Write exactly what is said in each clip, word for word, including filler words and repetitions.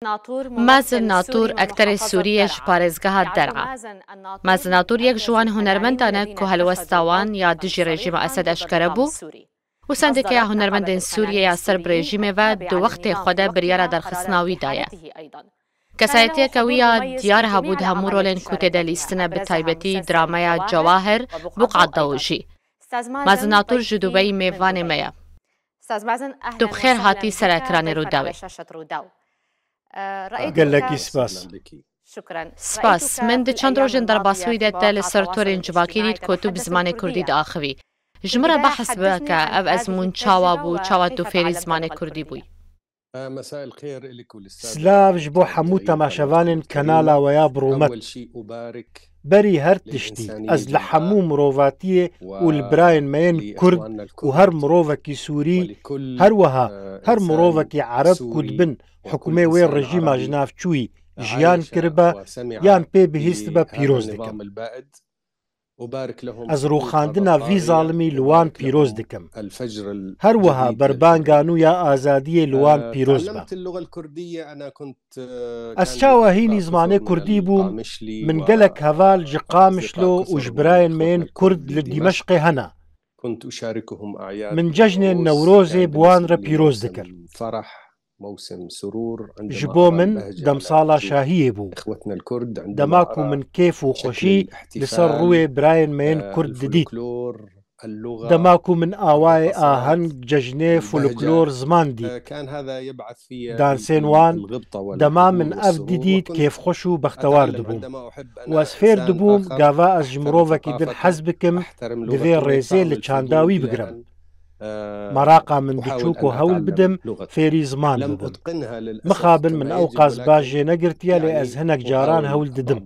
Mazin Natur, ekterê Sûriyê ji parêzgeha Der'a. Mazin Natur yek ji wan hunermendan e ku helwesta wan ya dijî rejîma Esed eşkere bû û Sendîkaya Hunermendên Sûriyê ya ser bi rejîmê ve di wextê xwe de biryara derxistina wî daye. Kesayetiyeke wî ya diyar hebû di hemû rolên ku tê de lîstine, bi taybetî drameya Cewahir, Buq'a Daw jî. Mazin Natur ji Dubeyî mêvanê me ye. Tu bi xêr hatî ser ekranê Rûdawê. Gelekî spas. Spas. Min di çend rojên derbasbûyî de te li ser torên civakî dît ku tu bi zimanê kurdî diaxivî. Ji min re behs bike, ev ezmûn çawa bû, çawa tu fêrî zimanê kurdî bûyî? Silav ji bo hemû temaşevanên kanala we ya bi rûmet. Berî her tiştî, ez li hemû mirovatiyê û li birayên me yên Kurd û her mirovekî Sûrî, her wiha her mirovekî Ereb ku di bin hukmê wê rejîma jinavçûyî jiyan kiribe yan pê bihîstibe pîroz dikim. Ez rûxandina vî zalimî li wan pîroz dikim. Her wiha berbanga nû ya azadiyê li wan pîroz be. Ez çawa hînî zimanê kurdî bûm, min gelek heval ji Qamişlo û ji birayên me yên kurd li Dîmeşqê hene. Min cejnên Newrozê bi wan re pîroz dikir. Ji bo min demsala şahiyê bû. Dema ku min kêf û xweşî li ser rûyê birayên me yên kurd didît. Dema ku min awayê aheng, cejnê, folklor, ziman dît. Dansên wan, dema min ev didît, kêfxweş û bextewar dibûm. Û ez fêr dibûm, gava ez ji mirovekî din hez bikim, divê rêzê li çanda wî bigirim. Meraqa min diçû ku hewl bidim fêrî ziman bibim. Mixabin min ew qas baş jê negirtiye, lê ez hinek caran hewl didim.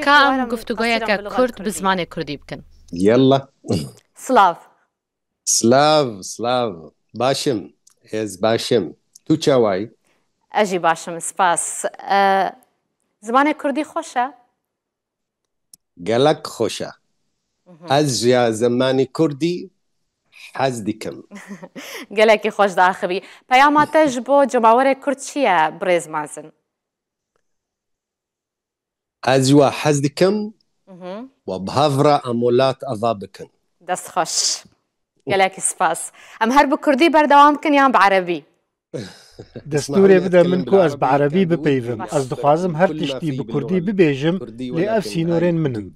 Ka em guftûgoyeke kurt bi zimanê kurdî bikin. Yalla. Silav. Silav, silav. Baş im. Ez baş im. Tu çawa yî? Ez jî baş im, spas. E, zimanê kurdî xweş e? Gelek xweş e. Ez ji ya zimanê kurdî hez dikim. Gelekî xweş diaxivî. Peyama te ji bo cemawerê kurd çi ye, birêz Mazin? Ez ji we hez dikim, we bi hev re em welat ava bikin. Dest xweş. Gelekî spas. Em her bi kurdî berdewam bikin yan bi erebî? Destûrê bide min ku ez bi erebî bipeyvim. Ez dixwazim her tiştî bi kurdî bibêjim, lê ev sînorên min in.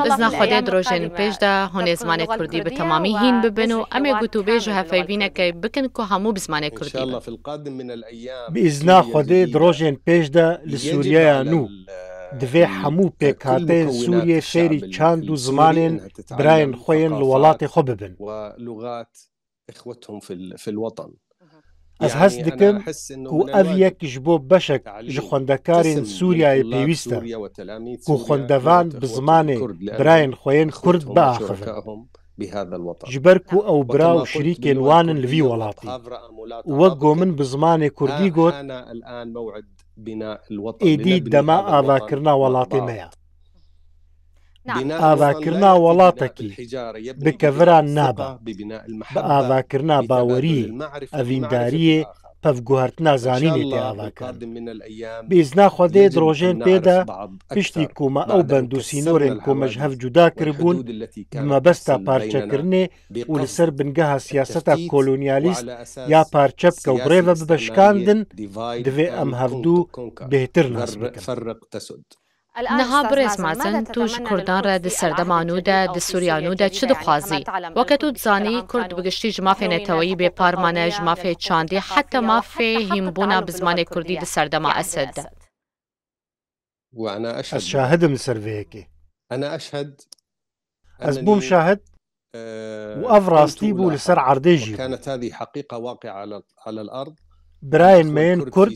Bizna Xwedê di rojên pêş de hûn ê zimanê kurdî bi temamî hîn bibin û em ê gotûbêj û hevpeyvîneke bikin ku hemû bi zimanê kurdî bin. Bi îzna Xwedê di rojên pêş de li Sûriyeya nû divê hemû pêkhateyên Sûriyê fêrî çand û zimanên birayên xwe yên li welatê xwe bibin. Ez hez dikim ku ev yek ji bo beşek ji xwendekarên Sûriyeyê pêwîst e, ku xwendevan bi zimanê birayên xwe yên kurd biaxivin. Ji ber ku ew bira û şirîkên wan in li vî welatî. Û wek ku min bi zimanê kurdî got, êdî dema avakirina welatê me ye. Avakirina welatekî bi keviran nabe. Bi avakirina baweriyê, evîndariyê, pevguhertina zanînê tê avakirin. Bi îzna Xwedê di rojên pê de piştî ku me ew bend û sînorên ku me ji hev cuda kiribûn, bi mebesta parçekirinê û li ser bingeha siyaseta kolonyalîst ya parçe bike û bi rê ve bibe şikandin, divê em hevdû bêhtir nas bikin. Niha birêz Mazen, tu ji Kurdan re di serdema nû de, di Sûriya nû de çi dixwazî? Weke tu dizanî, Kurd bi giştî ji mafê neteweyî bêpar mane, ji mafê çandî heta mafê hînbûna bi zimanê Kurdî di serdema Esed de. Ez şahid im li ser vê yekê. Ez bûm şahid û ev rastî bû li ser erdê jî bû. Birayên me yên Kurd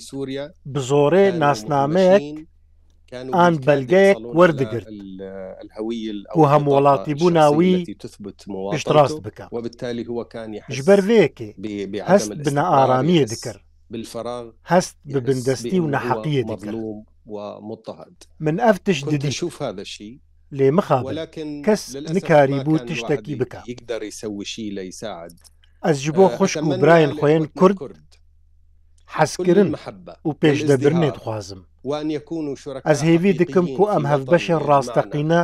bi zorê nasnameyek an belgeyek werdigirt ku hemwelatîbûna wî piştrast bike. Ji ber vê yekê hest bi nearamiyê dikir. Hest bi bindestî û neheqiyê dikir. Min ev tişt didît. Lê mixabin, kes nikarîbû tiştekî bike. Ez ji bo xwişk û birayên xwe yên Kurd hezkirin û pêşdebirinê dixwazim. Ez hêvî dikim ku em hevbeşên rasteqîne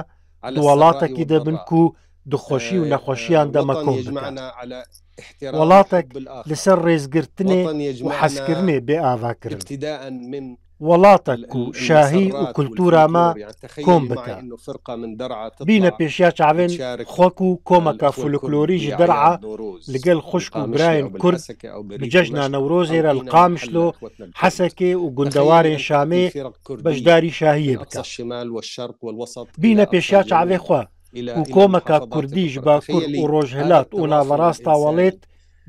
di welatekî de bin ku di xweşî û nexweşiyan de me kom bike. Welatek li ser rêzgirtinê û hezkirinê bê avakirin. Welatek ku şahî û kultura me kom bike. Bîne pêşiya çavên xwe ku komeka folklorî ji Der'a li gel xwişk û birayên Kurd bi cejna Newrozê re li Qamişlo, Hesekê û gundewarên Şamê beşdarî şahiyê bike. Bîne pêşiya çavê xwe ku komeka Kurdî ji Bakur û Rojhilat û Naverasta Welêt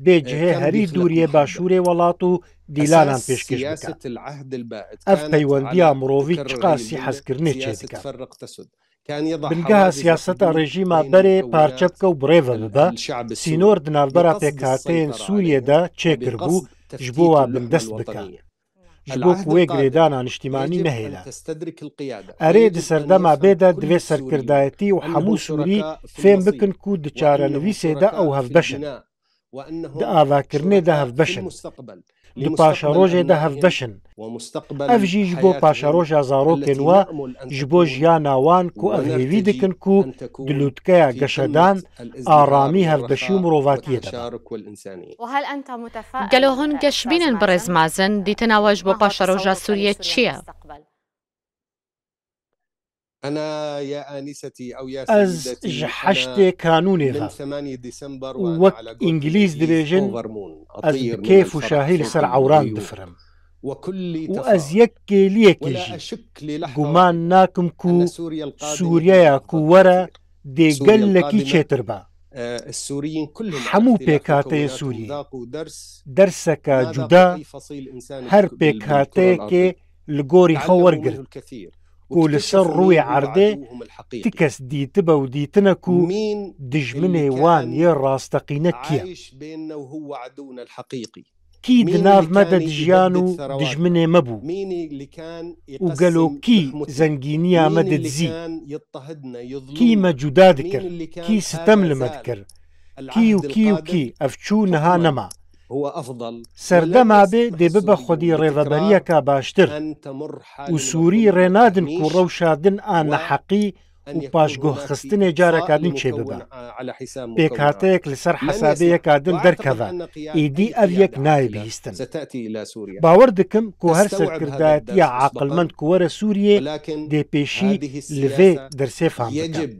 bê cihê herî dûr yê Başûrê welat û dîlanan pêşkêş bike. Ev peywendiya mirovî çiqasî hezkirinê çêdike. Bingeha siyaseta rejîma berê parçe bike û bi rê ve bibe, sînor di navbera pêkhateyên Sûriyê de çêkiribû, ji bo wa bindest bike. Ji bo ku wê girêdana niştimanî nehêle. Erê, di serdema bê de divê serkirdayetî û hemû Sûrî fêm bikin ku di çarenivîsê de ew hevbeş in. Di avakirinê de hevbeş in. Di paşerojê de hevbeş in. Ev jî ji bo paşeroja zarokên we, ji bo jiyana wan ku ev hêvî dikin ku di lûtkeya geşedan, aramî, hevbeşî û mirovatiyê de be. Gelo hûn geşbîn in, birêz Mazen, dîtina we ji bo paşeroja Sûriyê çi ye? Ez ji heştê Kanûnê ve û wek îngilîz dibêjin, ez bi kêf û şahî li ser ewran difirim. Û ez yek kêliyekê jî guman nakim ku Sûriyeya ku were dê gelekî çêtir be. Hemû pêkhateyên Sûriyê derseke cuda, her pêkhateyekê li gorî xwe wergirt ku li ser rûyê erdê ti kes dîtibe û dîtine ku dijminê wan yê rasteqîne kî ye. Kî di nav me de dijiyan û dijminê me bû? Û gelo kî zengîniya me didizî? Kî me cuda dikir? Kî sitem li me dikir? Kî û kî û kî? Ev çû niha nema. Serdema bê dê bibe xwedî rêveberiyeka baştir û Sûrî rê nadin ku rewşa din a neheqî û paşguhxistinê careka din çêbibe. Pêkhateyek li ser hesabê yeka din derkeve, êdî ev yek nayê bihîstin. Bawer dikim ku her serkirdayetiya aqilmend ku were Sûriyê dê pêşî li vê dersê fam bike.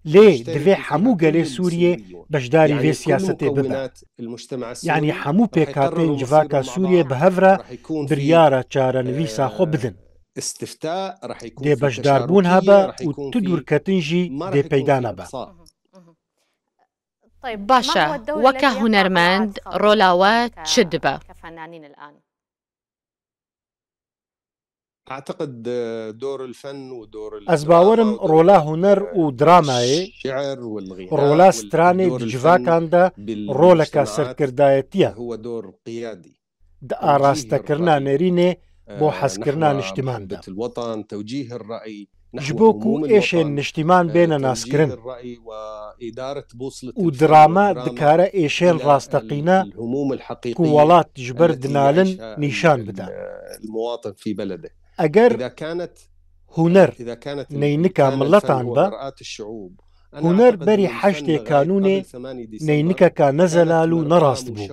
Lê divê hemû gelê Sûriyê beşdarî vê siyasetê bibe. Yanî hemû pêkhateyên civaka Sûriyê bi hev re biryara çarenivîsa xwe bidin. Dê beşdarbûn hebe û tu dûrketin jî dê peyda nebe. Baş e, weke hunermend rola we çi dibe? Ez bawer im rola huner û dramayê, rola stranê di civakan de roleka serkirdayetî ye. Di arastekirina nerînê bo hezkirina niştiman de. Ji bo ku êşên niştiman bêne naskirin û drama dikare êşên rasteqîne ku welat ji ber dinalin nîşan bide. Eger huner neynika miletan be, huner berî heştê kanûnê neynikeka ne zelal û ne rast bû.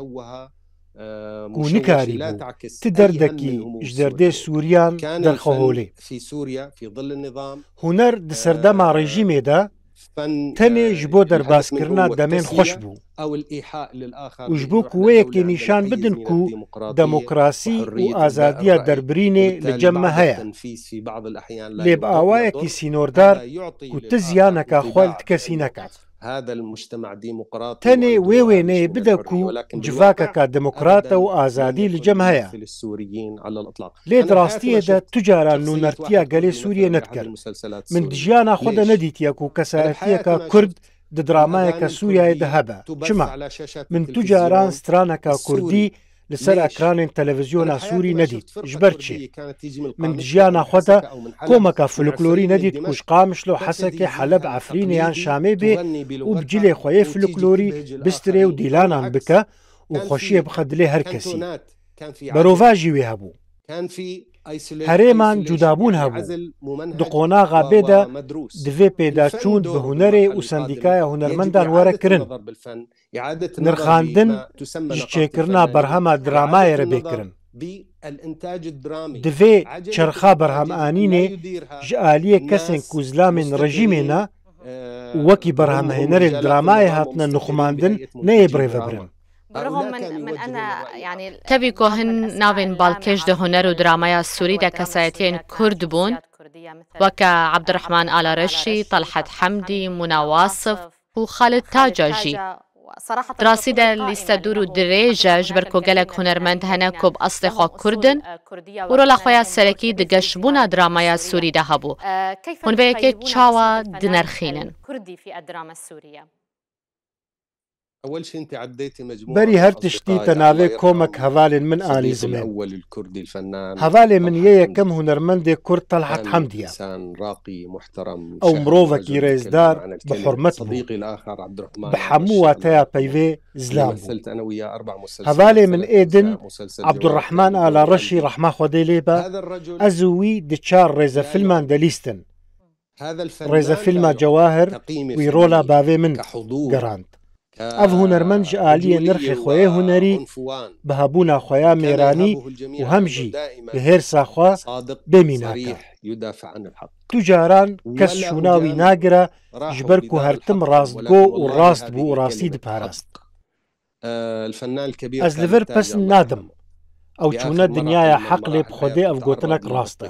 Ku nikarîbû ti derdekî ji derdê Sûriyan derxe holê. Huner di serdema rejîmê de tenê ji bo derbazkirina demên xweş bû û ji bo ku wê yekê nîşan bidin ku demokrasî û azadiya derbirînê li cem me heye. Lê bi awayekî sînordar ku ti ziyaneka xwe li ti kesî neke. Tenê wê wêneyê bide ku civakeka demokrat e û azadî li cem heye. Lê di rastiyê de tu caran nûnertiya gelê Sûriyê nedikir. Min di jiyana xwe de nedîtiye ku kesayetiyeka Kurd di dramayeke Sûriyeyê de hebe. Çima? Min tu caran straneka Kurdî li ser ekranên televîzyona Sûrî nedît. Ji ber çi? Min di jiyana xwe de komeka folklorî nedît ku ji Qamişlo, Hesekê, Heleb, Efrînê yan Şamê bê û bi cilê xwe yê folklorî bistirê û dîlanan bike û xweşiyê bixe dilê her kesî. Berovajî wê hebû. Herêman cudabûn hebû. Di qonaxa bê de divê pêdaçûn bi hunerê û sendîkaya hunermendan were kirin. Nirxandin ji çêkirina berhema dramayê re bê kirin. Divê çerxa berhemanînê ji aliyê kesên ku zilamên rejîmê ne û wekî berhemhênerên dramayê hatine nixumandin neyê birêvebirin. Tevî ku hin navên balkêş di huner û dramaya sûrî de kesayetiyên kurd bûn, weke Ebdirehman Alareşî, Telhet Hemdî, Mûna Wasif û Xalid Taca jî. Di rastî de lîste dûr û dirêj e, ji ber ku gelek hunermend hene ku bi eslê xwe kurd in û rola xwe ya serekî di geşbûna dramaya sûrî de hebû. Hûn vê yekê çawa dinirxînin? Berî her tiştî te navê komek hevalên min anî ziman. Hevalê min yê yekem hunermendê kurd Telhat Hemdî ye. Ew mirovekî rêzdar, bi hurmet bû. Bi hemû wateya peyvê zilam bû. Hevalê min ê din Ebdurrehman Alareşî rehma Xwedê lê be, ez û wî di çar rêzefîlman de lîstin. Rêzefîlma Cewahir wî rola bavê min gerand. Ev hunermend ji aliyê nirxê xwe yê hunerî, bi hebûna xwe ya mêranî û hem jî bi hêrsa xwe bê mînak e. Tu caran kes şûna wî nagire, ji ber ku her tim rastgo û rast bû û rastî diparast. Ez li vir pesn nadim. Ew çûne dinyaya heq lê bi Xwedê ev gotinek rast e.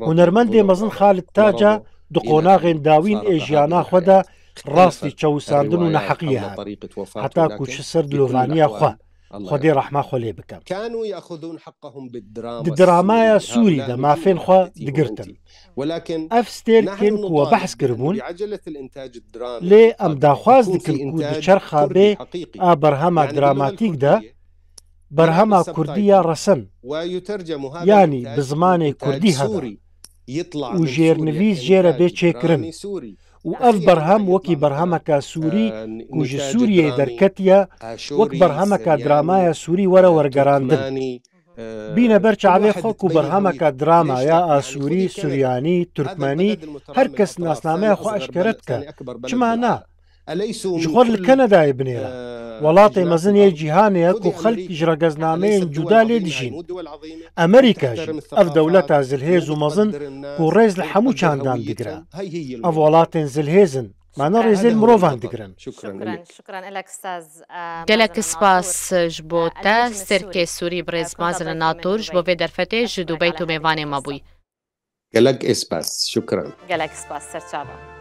Hunermendê mezin Xalid Taca di qonaxên dawîn ê jiyana xwe de rastî çewisandin û neheqiyê hat. Heta ku çi ser dilovaniya xwe. Xwedê rehma xwe lê bike. Di dramaya Sûrî de mafên xwe digirtin. Ev stêrkên ku we behs kiribûn, lê em daxwaz dikin ku di çerxa bê a berhema dramatîk de berhema kurdî ya resen, yanî bi zimanê kurdî hebe û jêrnivîs jê re bê çêkirin û ev berhem wekî berhemeka sûrî ku ji Sûriyeyê derketiye, wek berhemeka dramaya sûrî were wergerandin. Bîne ber çavê xwe ku berhemeke drama ya asûrî, suryanî, turkmenî, her kes nasnameya xwe eşkere dike. Çima na? Ji xwe li Kanadayê binêre. Welatê mezin yê cîhanê ye ku xelk ji regeznameyên cuda lê dijîn. Amerîka jî, ev dewleta zilhêz û mezin ku rêz li hemû çandan digire. Ev welatên zilhêz in. Mane rêzê li mirovan digirin. Gelek spas ji bo te, Sêrkê Sûrî birêz Mazin Nator ji bo vê derfetê ji Dubey tu mêvanê me bûyî. Gelek spas. Şukran. Gelek spas. Serçava.